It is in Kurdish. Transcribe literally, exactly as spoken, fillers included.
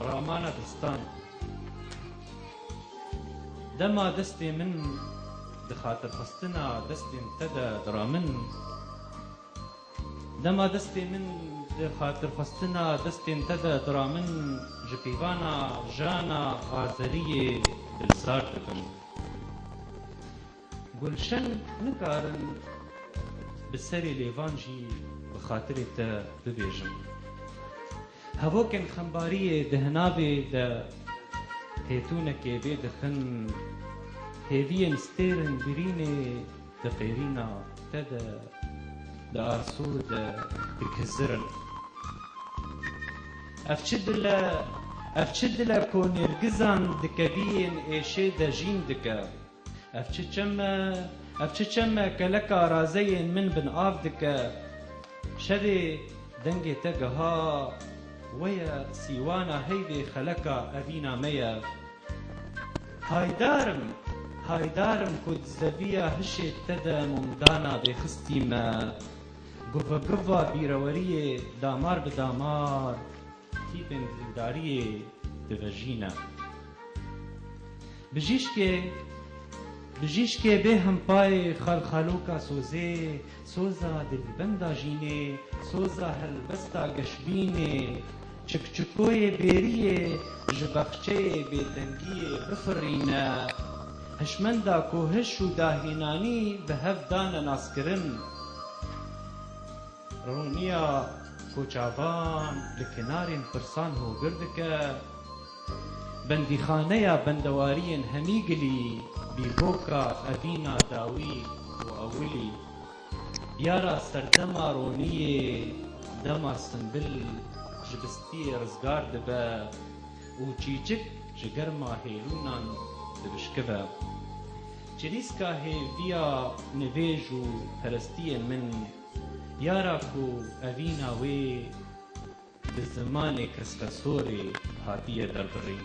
ramana distan. Dema destê min di xatirxistina destên te de diramin, dema destê min di xatirxistina destên te de diramin, ji pîvana jana azeriyê dilzar dibim. Gulşen nikarin bi serê lêvan jî bi xatirê te bibêjim. Hevokên xembariyê di hinavê de têtûnekê bê dixin, hêviyên stêrên birînê di qêrîna te de, di asûr de dikizirin. Ev çi dil e, ev çi dil e ku nêrgizan di kediyên êşê de jîn dike? Ev çi çem e, ev çi çem e, keleka razeyên min bin av dike. Şevê dengê te giha, we ye sîwana heyvê xeleka evîna me ye. Haydar im, haydar im ku di zeviya hişê te de mumdana bêxistî me. Guva guva bîreweriyê damar bi damar tîpên dildariyê divejîne. Bijîşkê, bijîşkê bê hempayê xalxaloka sozê, soza dilbenda jînê, soza helbesta geşbînê, çikçikoyê bêriyê ji baxçeyê bêdengiyê bifirîne. Hişmenda ku hiş û dahênanî bi hev dane naskirin. Roniya ku çavan li kinarên pirsan hogir dike, bendîxaneya bendewariyên hemîgilî, bîboka evîna dawî û ewilî. Yara serdema roniyê, dema simbil ji bistiyê rizgar dibe û çîçik ji germa hêlûnan dibişkive. Çirîska hêviya nivêj û perestiyên min, yara ku evîna wê bi zimanê keskesorê hatiye derbirîn.